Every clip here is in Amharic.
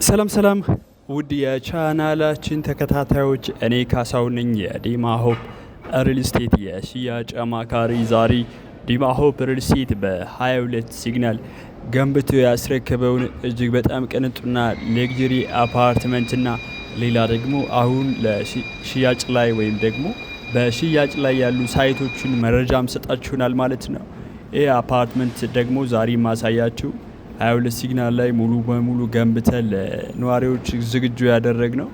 ሰላም ሰላም ውድ የቻናላችን ተከታታዮች፣ እኔ ካሳሁን ነኝ የዲማ ሆፕ ሪል ስቴት የሽያጭ አማካሪ። ዛሬ ዲማ ሆፕ ሪል ስቴት በ22 ሲግናል ገንብቶ ያስረከበውን እጅግ በጣም ቅንጡና luxury አፓርትመንትና ሌላ ደግሞ አሁን ለሽያጭ ላይ ወይም ደግሞ በሽያጭ ላይ ያሉ site ኦችን መረጃ ምሰጣችሁናል ማለት ነው። ይህ አፓርትመንት ደግሞ ዛሬ ማሳያችሁ 22 ሲግናል ላይ ሙሉ በሙሉ ገንብተን ለነዋሪዎች ዝግጁ ያደረግነው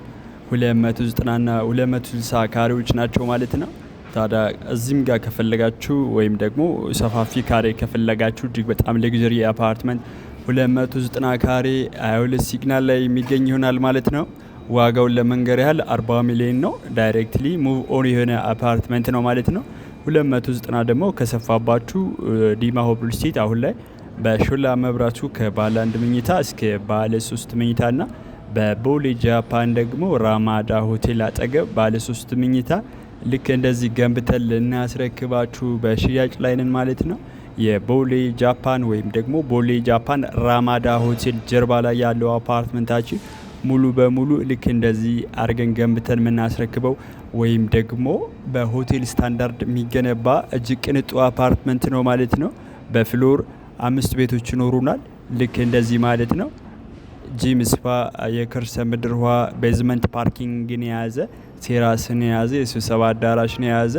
290 እና 260 ካሬዎች ናቸው ማለት ነው። ታዲያ እዚህም ጋር ከፈለጋችሁ ወይም ደግሞ ሰፋፊ ካሬ ከፈለጋችሁ እጅግ በጣም luxury አፓርትመንት 290 ካሬ 22 ሲግናል ላይ የሚገኝ ይሆናል ማለት ነው። ዋጋውን ለመንገር ያህል 40 ሚሊዮን ነው። Directly move on የሆነ አፓርትመንት ነው ማለት ነው። 290 ደግሞ ከሰፋባችሁ ዲማ ሆፕ ሪል ስቴት አሁን ላይ በሾላ መብራቱ ከባለ አንድ መኝታ እስከ ባለ ሶስት መኝታ እና በቦሌ ጃፓን ደግሞ ራማዳ ሆቴል አጠገብ ባለ ሶስት መኝታ ልክ እንደዚህ ገንብተን ልናስረክባችሁ በሽያጭ ላይ ነን ማለት ነው። የቦሌ ጃፓን ወይም ደግሞ ቦሌ ጃፓን ራማዳ ሆቴል ጀርባ ላይ ያለው አፓርትመንታችን ሙሉ በሙሉ ልክ እንደዚህ አድርገን ገንብተን የምናስረክበው ወይም ደግሞ በሆቴል ስታንዳርድ የሚገነባ እጅግ ቅንጡ አፓርትመንት ነው ማለት ነው። በ floor አምስት ቤቶች ይኖሩናል፣ ልክ እንደዚህ ማለት ነው። Gym፣ spa፣ የከርሰ ምድር ውሃ፣ basement parking ን የያዘ፣ terrace ን የያዘ፣ የስብሰባ አዳራሽን የያዘ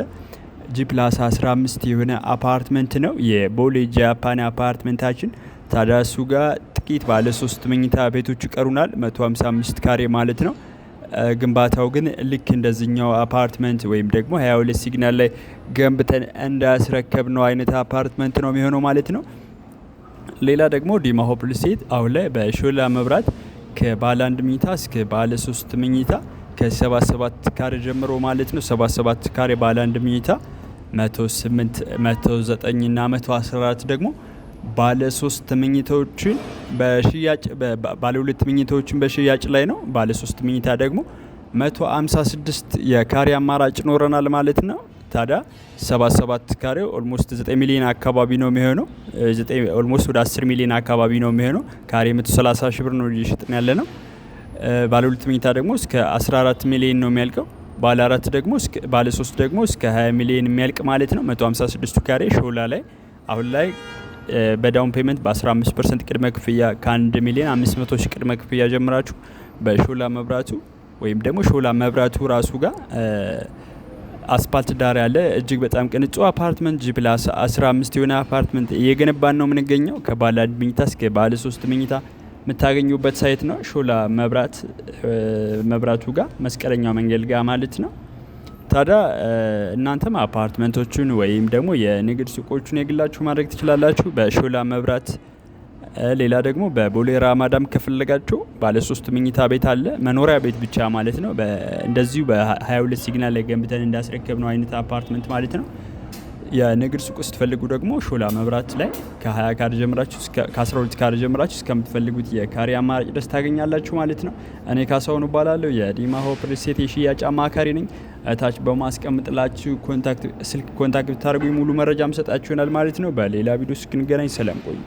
G+15 የሆነ አፓርትመንት ነው የቦሌ ጃፓን አፓርትመንታችን። ታዲያ እሱ ጋር ጥቂት ባለ ሶስት መኝታ ቤቶች ይቀሩናል፣ 155 ካሬ ማለት ነው። ግንባታው ግን ልክ እንደዚህኛው አፓርትመንት ወይም ደግሞ 22 ሲግናል ላይ ገንብተን እንዳስረከብነው አይነት አፓርትመንት ነው የሚሆነው ማለት ነው። ሌላ ደግሞ ዲማ ሆፕ ሪል ስቴት አሁን ላይ በሾላ መብራት ከባለ አንድ መኝታ እስከ ባለ ሶስት መኝታ ከ77 ካሬ ጀምሮ ማለት ነው። 77 ካሬ ባለ አንድ መኝታ፣ 108፣ 109 እና 114 ደግሞ ባለ ሶስት መኝታዎችን በሽያጭ፣ ባለ ሁለት መኝታዎችን በሽያጭ ላይ ነው። ባለ ሶስት መኝታ ደግሞ 156 የካሬ አማራጭ ይኖረናል ማለት ነው። ታዲያ 77 ካሬው almost 9 ሚሊዮን አካባቢ ነው የሚሆነው። Almost ወደ 10 ሚሊዮን አካባቢ ነው የሚሆነው። ካሬ 130 ሺህ ብር ነው እየሸጥን ያለ ነው። ባለ ሁለት መኝታ ደግሞ እስከ 14 ሚሊዮን ነው የሚያልቀው። ባለ አራት ደግሞ፣ ባለ ሶስት ደግሞ እስከ 20 ሚሊዮን የሚያልቅ ማለት ነው። 156ቱ ካሬ ሾላ ላይ አሁን ላይ በ down payment በ15% ቅድመ ክፍያ ከ1 ሚሊዮን 500 ሺህ ቅድመ ክፍያ ጀምራችሁ በሾላ መብራቱ ወይም ደግሞ ሾላ መብራቱ ራሱ ጋር አስፓልት ዳር ያለ እጅግ በጣም ቅንጡ አፓርትመንት G+15 የሆነ አፓርትመንት እየገነባን ነው የምንገኘው። ከባለ አንድ መኝታ እስከ ባለ ሶስት መኝታ የምታገኙበት site ነው። ሾላ መብራቱ ጋር መስቀለኛው መንገድ ጋር ማለት ነው። ታዲያ እናንተም አፓርትመንቶቹን ወይም ደግሞ የንግድ ሱቆቹን የግላችሁ ማድረግ ትችላላችሁ በሾላ መብራት። ሌላ ደግሞ በቦሌ ራማዳም ከፈለጋችሁ ባለ ሶስት መኝታ ቤት አለ፣ መኖሪያ ቤት ብቻ ማለት ነው። እንደዚሁ በ22 ሲግናል ላይ ገንብተን እንዳስረከብነው አይነት አፓርትመንት ማለት ነው። የንግድ ሱቅ ስትፈልጉ ደግሞ ሾላ መብራት ላይ ከ20 ካሬ ጀምራችሁ፣ ከ12 ካሬ ጀምራችሁ እስከምትፈልጉት የካሬ አማራጭ ድረስ ታገኛላችሁ ማለት ነው። እኔ ካሳሁን እባላለሁ፣ የዲማ ሆፕ ሪል ስቴት የሽያጭ አማካሪ ነኝ። እታች በማስቀምጥላችሁ contact ስልክ contact ብታደርጉኝ ሙሉ መረጃ ምሰጣችሁ ይሆናል ማለት ነው። በሌላ ቪዲዮ እስክንገናኝ ሰላም ቆዩ።